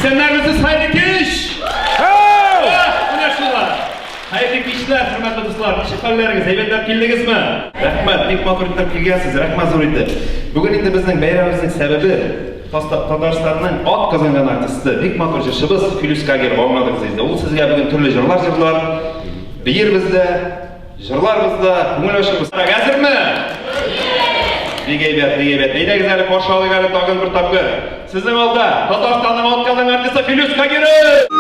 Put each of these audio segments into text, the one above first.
Исәннәрмесез, хәерле кич! Менә шулай. Хәерле кичләр, хөрмәтле дуслар. Ничек хәлләрегез? Әйбәтләп килдегезме? Рәхмәт, бик матур итеп килгәнсез. Рәхмәт зур итеп. Бүген инде безнең бәйрәмебезнең сәбәбе Татарстанның ат казанган артисты, бик матур җырчыбыз Филүс Кагиров аңладыгыз инде. Ул сезгә бүген төрле җырлар җырлар, биербез дә, җырларбыз да, күңел ачырбыз. Әзерме? Бик әйбәт, бик әйбәт. Әйдәгез әле каршы алыйк әле тагын бер тапкыр. Сезнең алда Татарстанның атказанган артисты Филүс Кагиров!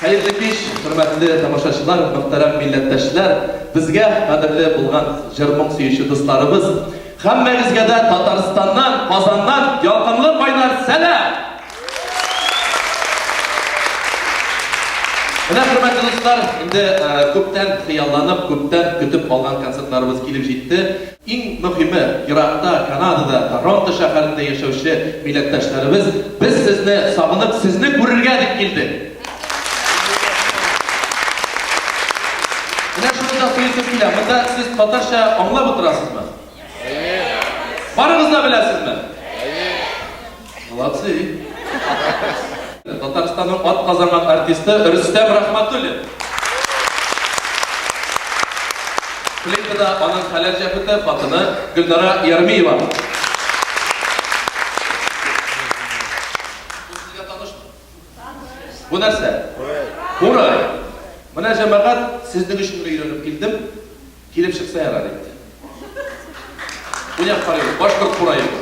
Хәерле кич, хөрмәтле тамашачылар, мөхтәрәм милләттәшләр, безгә кадерле булган җыр-моң сөюче дусларыбыз! Һәммәгезгә дә Татарстаннан, Казаннан ялкынлы кайнар сәлам! Менә, хөрмәтле дуслар, инде күптән хыялланып, күптән көтеп алган концертларыбыз килеп җитте. Иң мөһиме, еракта, Канадада, Торонто шәһәрендә яшәүче милләттәшләребез, без сезне сагынып, сезне күрергә дип килдек. Менә шуны да сорыйсым килә, монда сез татарча аңлап утырасызмы? Әйе. Барыгыз да беләсезме? Әйе. Молодцы. Татарстанның ат казанган артисты Рөстәм Рахматуллин. Флейтада аның хәләл җәфете хатыны Гөлнара Ярмиева. Бу сезгә танышмы? Бу нәрсә? Курай. Менә җәмәгать, сезнең өчен генә өйрәнеп килдем. Килеп чыкса ярар инде. Уйнап карыйбыз. Башкорт курае бу.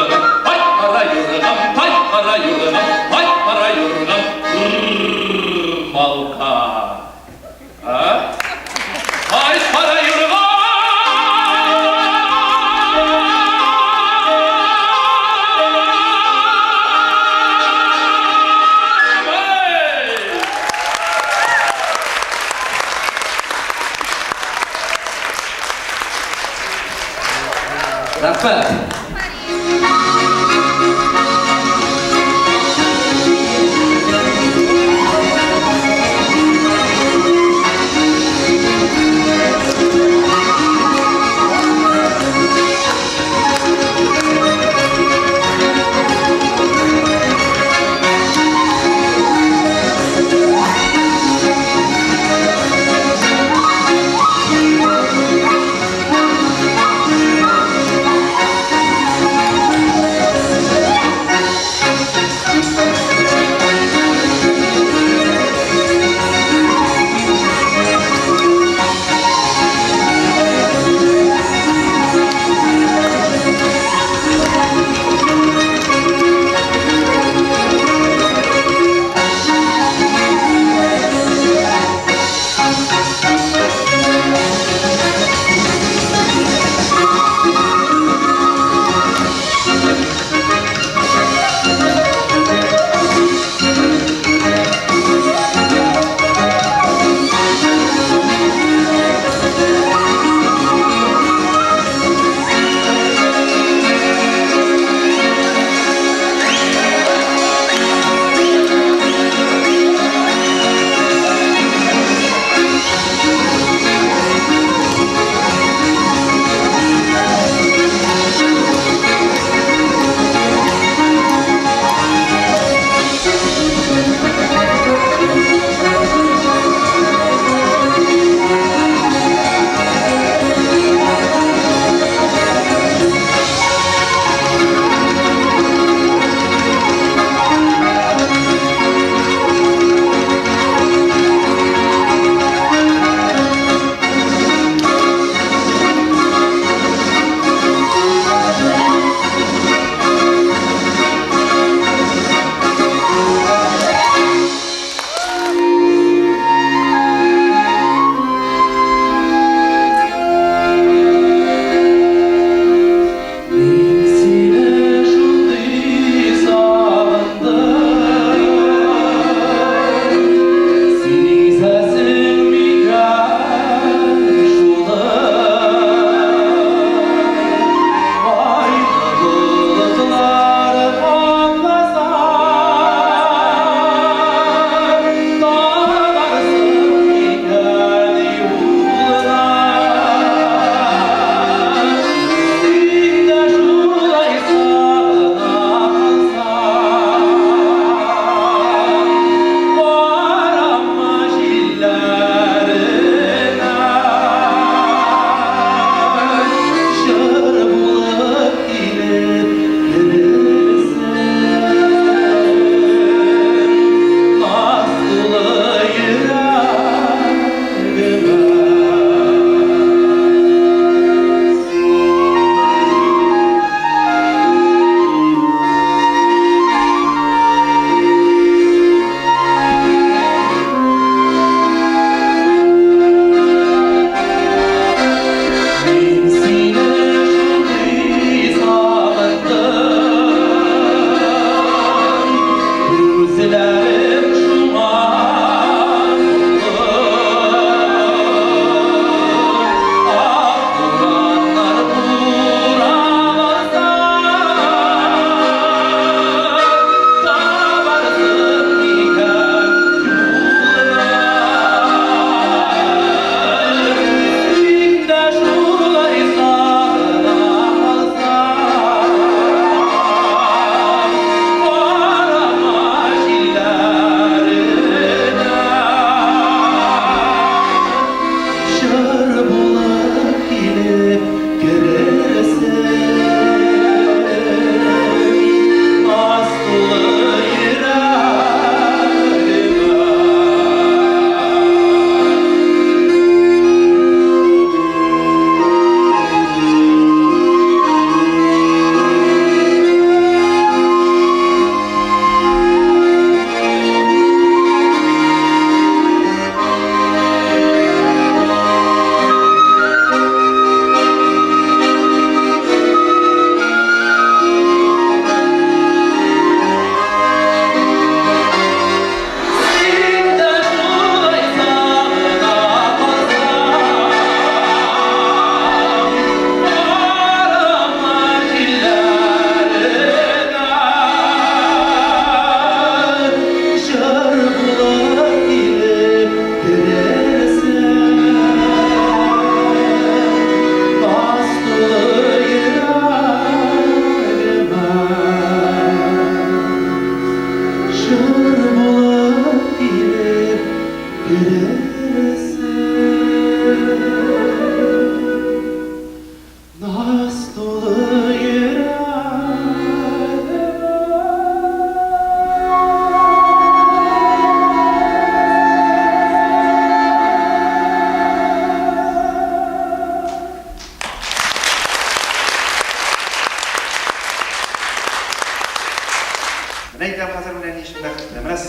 юргам, Һайт, кара юргам, һайт, кара юргам, һайт, кара юргам, Малка. А? Һайт, кара юргам! Эй! Рәхмәт.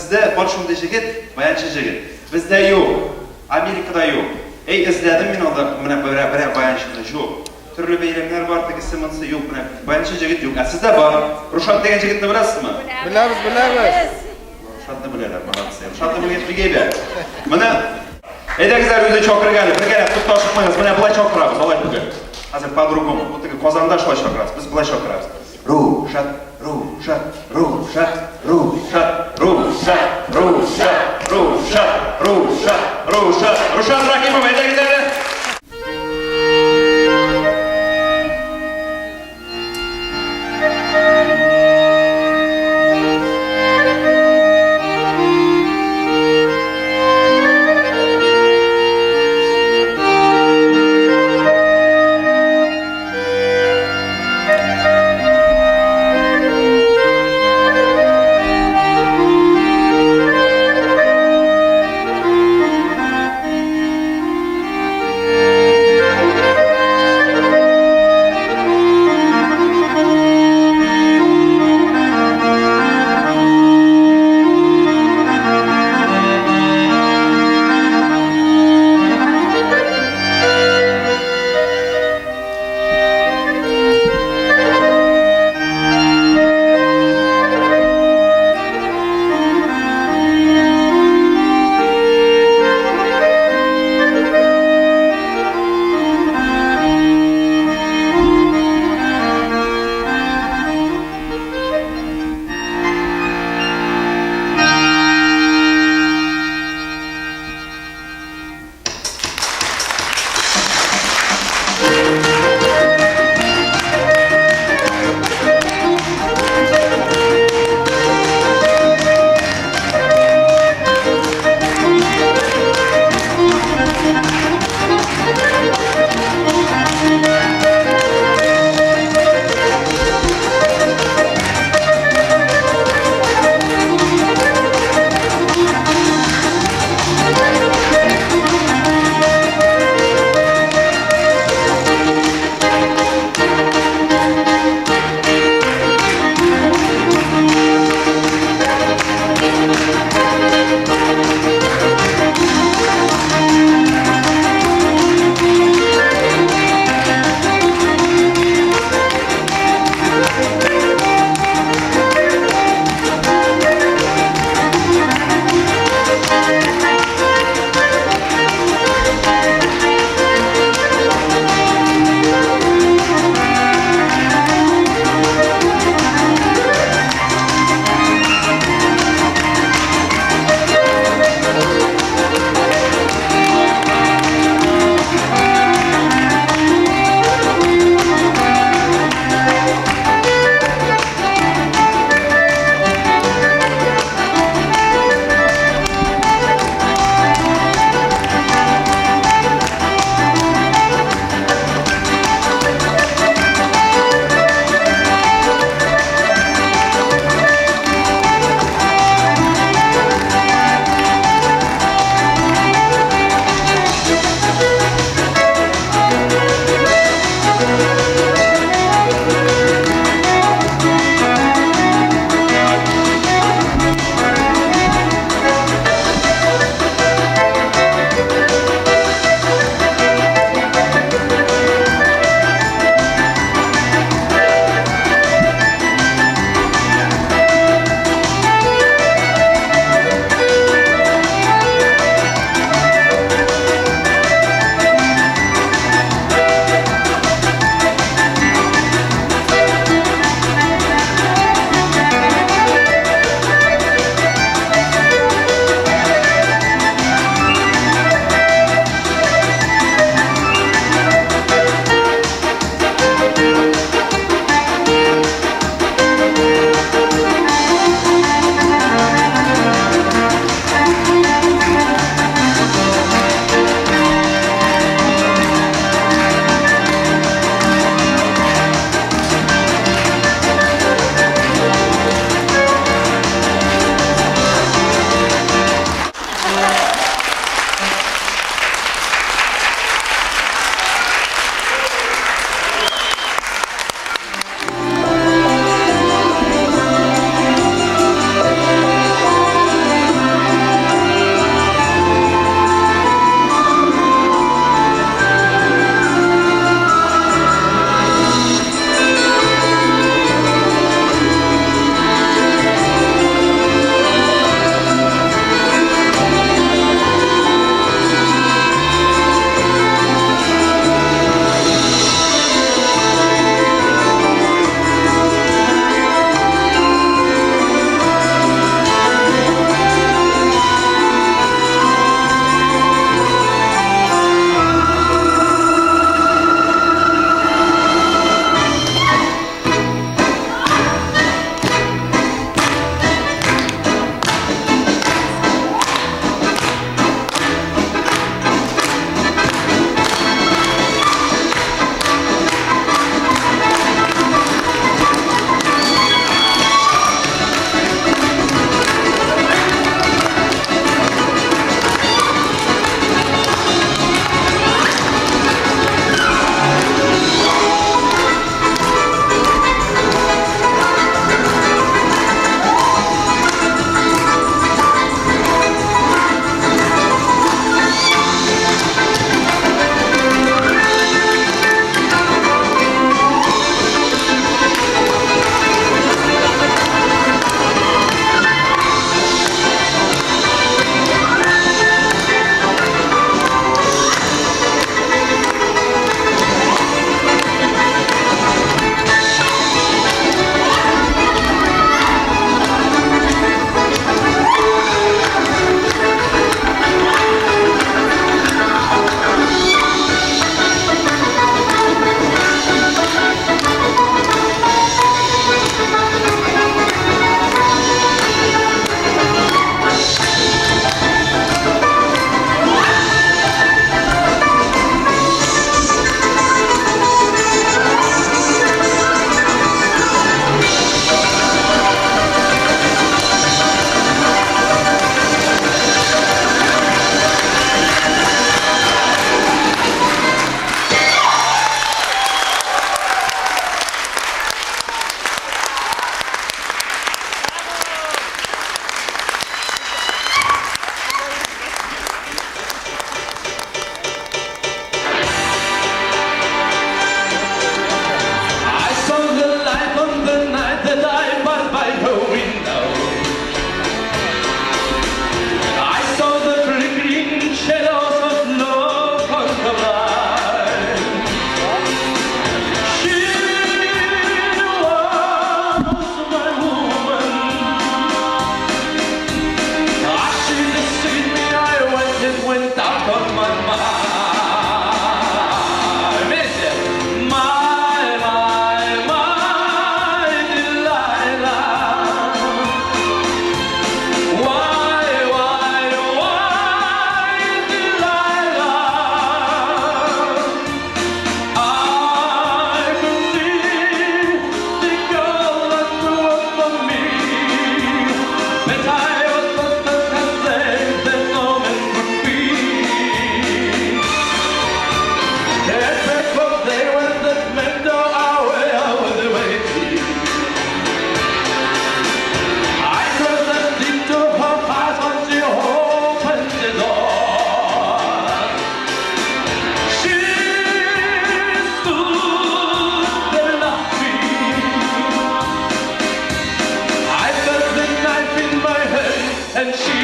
сездә бар шундый җегет, баянчы җегет. Бездә юк. Америкада юк. Әй, эзләдем мин анда менә берәр берәр баянчыны, җук. Төрле бәйрәмнәр бар, тегесе монсы юк, менә баянчы җегет юк. Ә сездә бар. Рушат дигән җегетне беләсезме? Беләбез, беләбез. Рушатны беләләр, молодцы. Рушатны белгәч бик әйбәт. Менә әйдәгез әле үзе чакырыйк әле, бергәләп тукта ашыкмагыз. Менә болай чакырабыз, алай түгел. Хәзер по-другому. Бу теге Казанда шулай чакырабыз, без болай чакырабыз. Рушат, Рушат, Рушат, Рушат, Рушат, Рушат, Рушат, Рушат, Рушат, Рушат Рахимов, әйдәгез әле.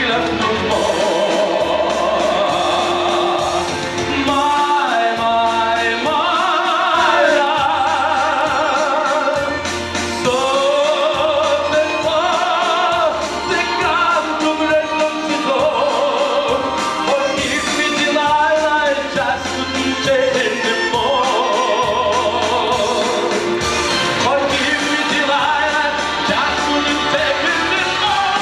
love no more. My, my, my love. Forgive me, Delilah, I just couldn't take anymore. Forgive me, Delilah, just couldn't take anymore.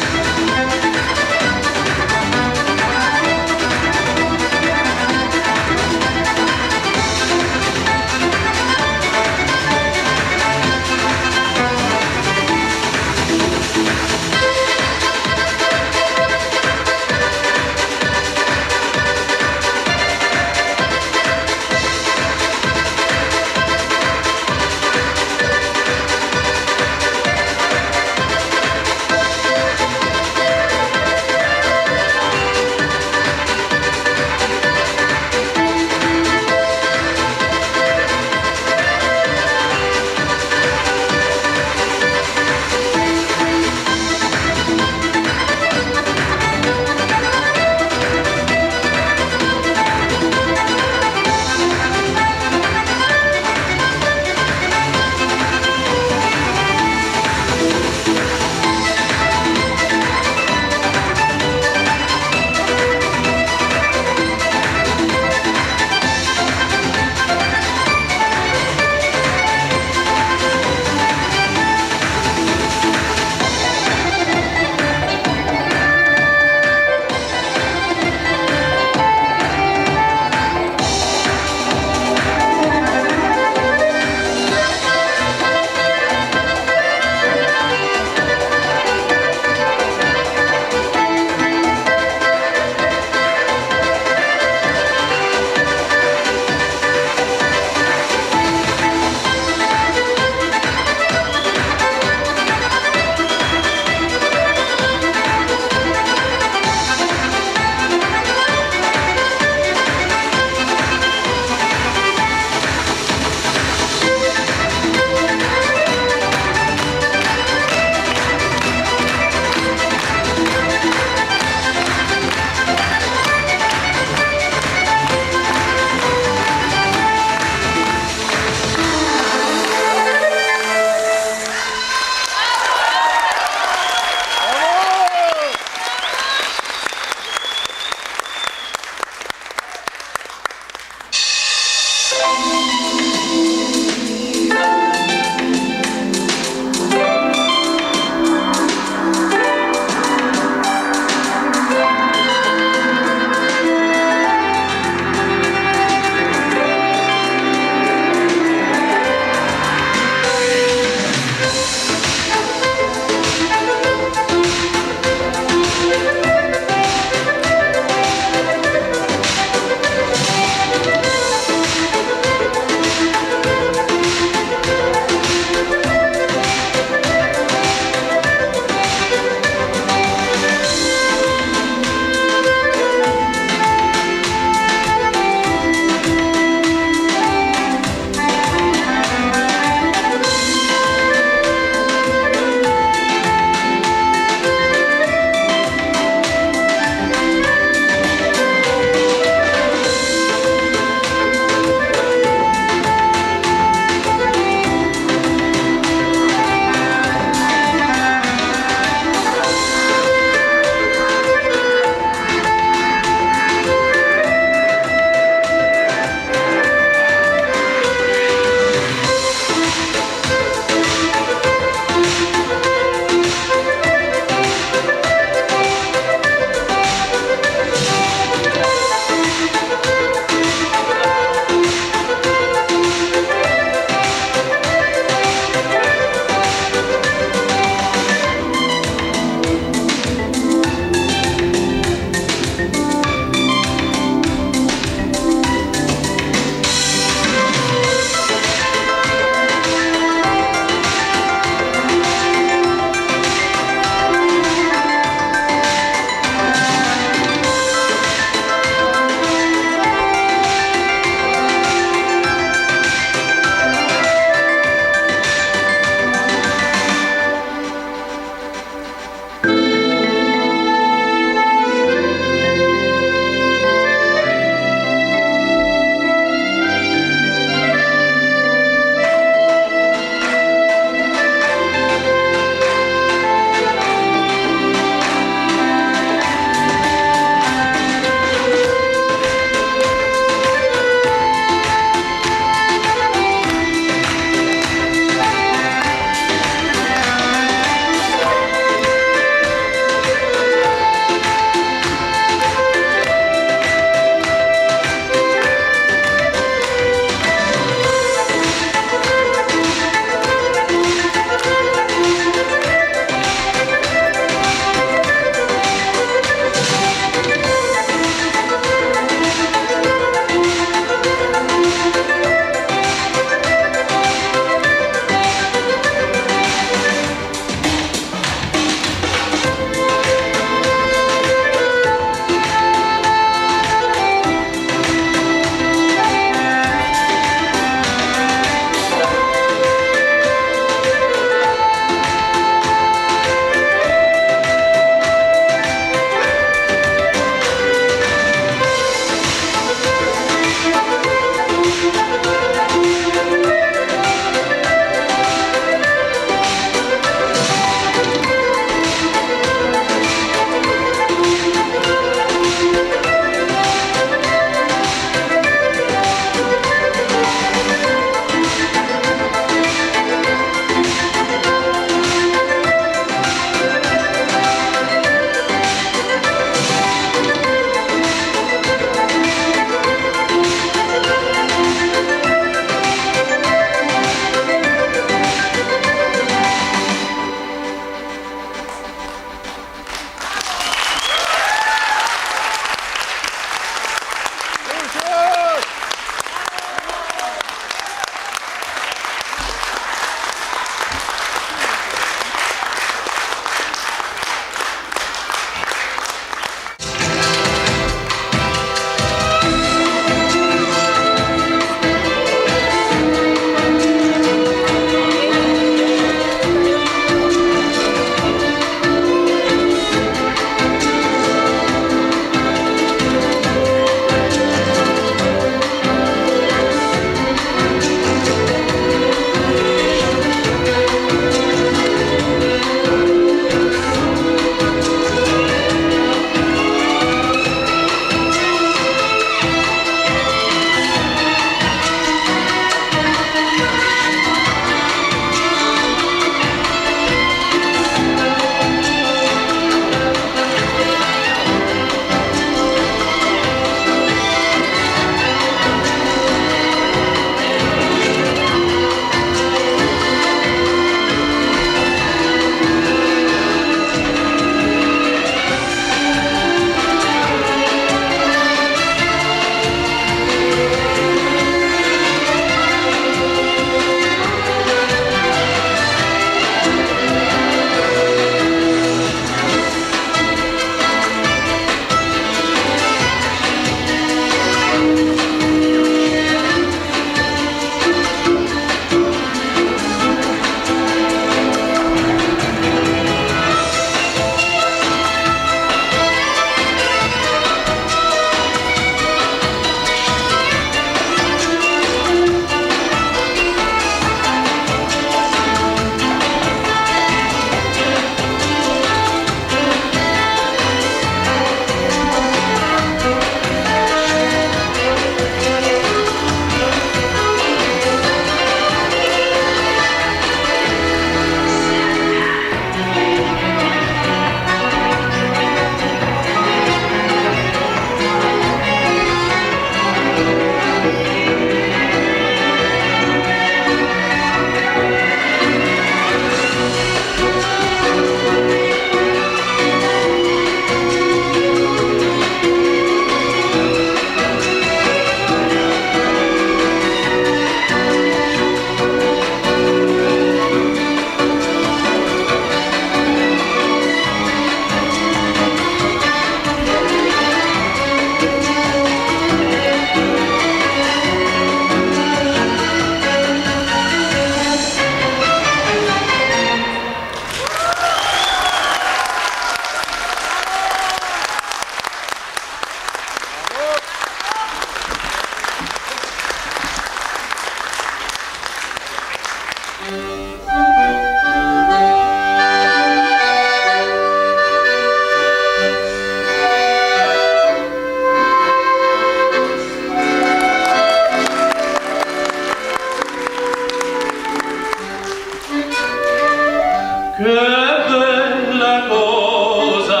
Che bella cosa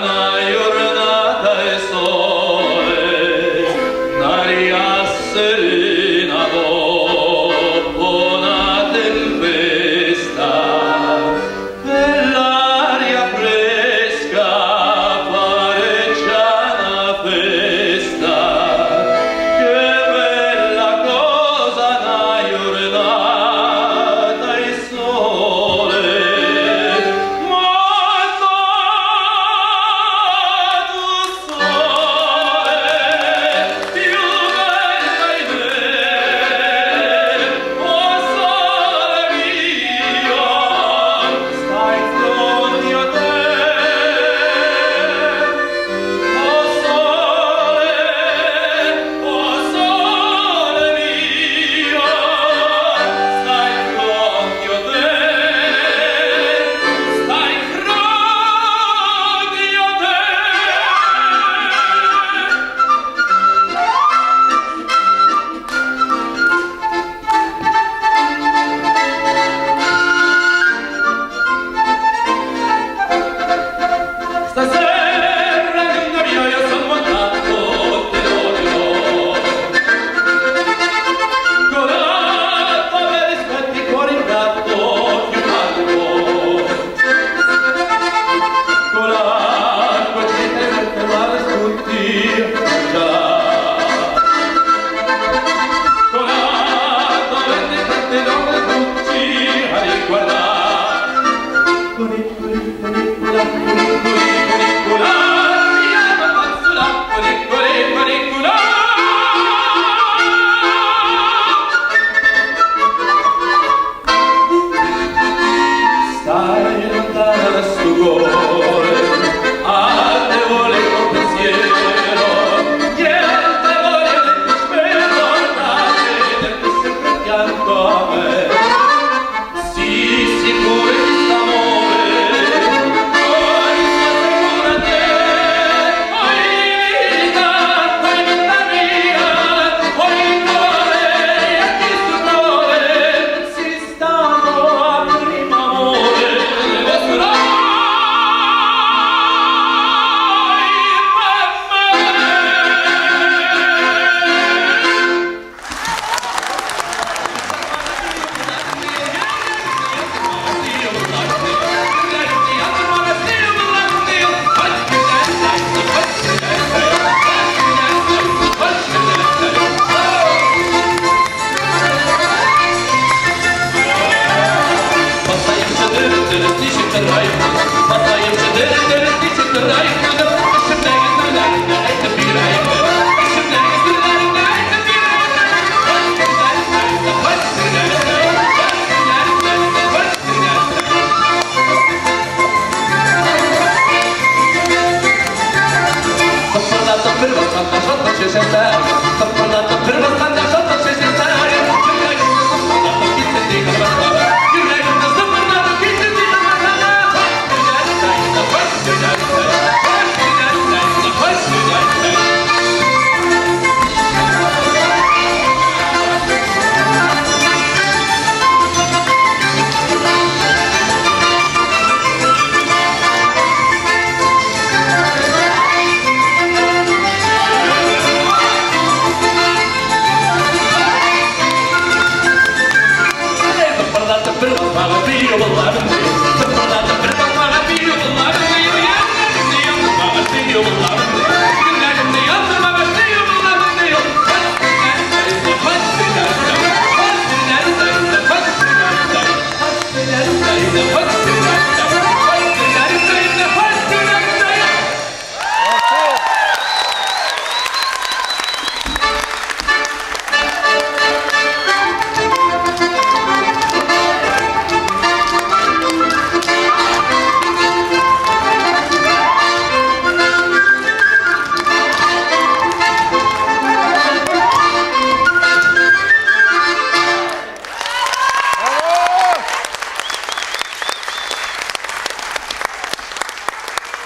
'na jurnata 'e sole, n'aria serena doppo 'na tempesta, chell'aria fresca pare già 'na festa. Che bella cosa 'na jurnata 'e sole. Ma n'atu sole più bello 'e me, 'O sole mio, sta 'nfronte a te. O sole, 'o sole mio, sta 'nfronte a te. Sta 'nfronte a te. Stasera nel mio io sono montato, te lo dirò. Con l'acqua me rispetti cuore ingrato, più male può. Con l'acqua ci te male tutti, già. Con l'acqua vende tante donne tutti a riguardare. Con i con i con i con la con i con i con i con la con i con i con i con la. Stai lontana da sto cuore, a te volevo pensiero, niente voglio di spero, vederti sempre accanto a me. Sii sicura di st'amore, poi sto sicura te, oi vita, oi vita mia, oi cuore, a chisto cuore, si stato a primo amore, vostro per me.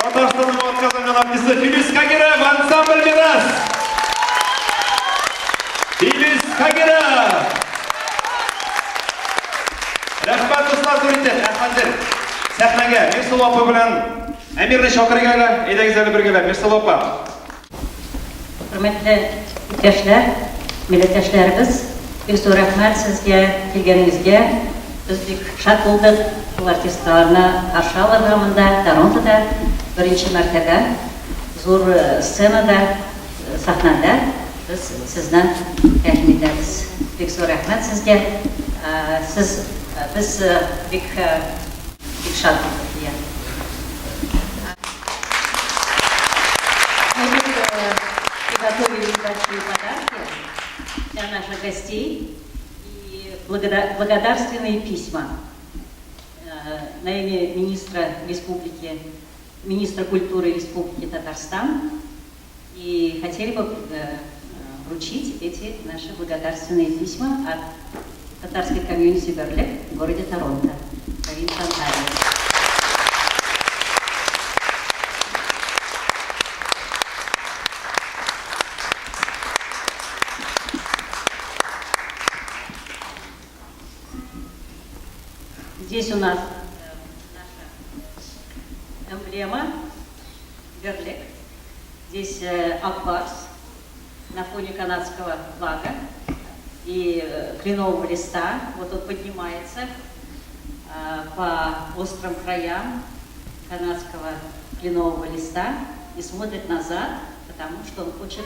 Татарстанның атказанган артисты Филүс Кагиров, ансамбль «Мирас». Филүс Кагиров. Рәхмәт, дуслар, зур итеп, рәхмәт. Сәхнәгә Мирсылу апа белән Әмирне чакырыйк әле. Әйдәгез әле бергәләп, Мирсылу апа. Хөрмәтле иптәшләр, милләттәшләребез, бик зур рәхмәт сезгә килгәнегезгә. Без бик шат булдык ул артистларны каршы алырга монда, Торонтода беренче мәртәбә зур сценада, сәхнәдә без сезне тәкъдим итәбез. Бик зур рәхмәт сезгә. Сез, без бик бик шат булдык, дия. Мы тут приготовили небольшие подарки для наших гостей и благодарственные письма на имя министра республики, министра культуры Республики Татарстан. И хотели бы вручить эти наши благодарственные письма от татарской комьюнити Берлик в городе Торонто, провинция Онтарио. Здесь у нас наша эмблема Берлик. Здесь Ак Барс на фоне канадского флага и кленового листа. Вот он поднимается по острым краям канадского кленового листа и смотрит назад, потому что он хочет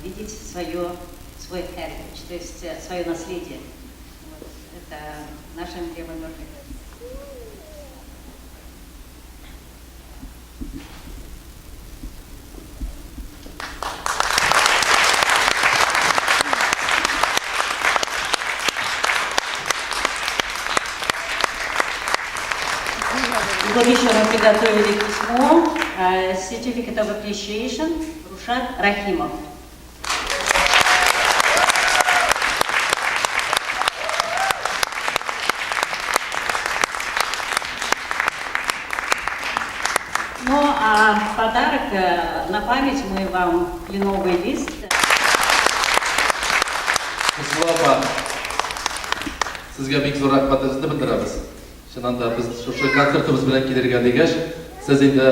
видеть свой heritage, то есть свое наследие. Вот, это наша эмблема Берлик. И вот еще мы приготовили письмо Certificate of Appreciation, Рушат Рахимов. Ну, а подарок на память мы вам кленовый лист. Мирсылу апа, сезгә бик зур рәхмәтебезне белдерәбез. Чыннан да без шушы концертыбыз белән килергә дигәч, сез инде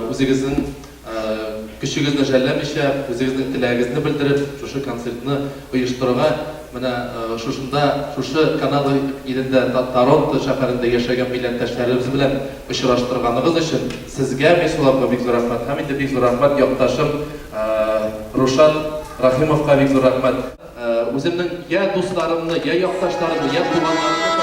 үзегезнең көчегезне жәлләмичә, үзегезнең теләгегезне белдереп, шушы концертны оештырырга менә шушында, шушы Канада илендә, Торонто шәһәрендә яшәгән милләттәшләребез белән очраштырганыгыз өчен сезгә, Мирсылу апа, бик зур рәхмәт. Һәм инде бик зур рәхмәт якташым Рушат Рахимовка бик зур рәхмәт. Үземнең я дусларымны, я якташларымны, я туганнарымны.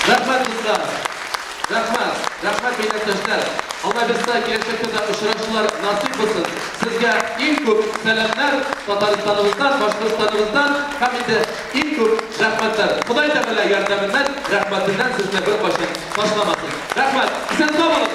Рәхмәт, дуслар! Рәхмәт! Рәхмәт, милләттәшләр! Алла бирса, киләчәктә дә очрашулар насыйп булсын. Сезгә иң күп сәламнәр Татарстаныбыздан, Башкортстаныбыздан һәм инде иң күп рәхмәтләр. Ходай Тәгалә ярдәменнән, рәхмәтеннән сезне беркайчан ташламасын. Рәхмәт! Исән-сау булыгыз!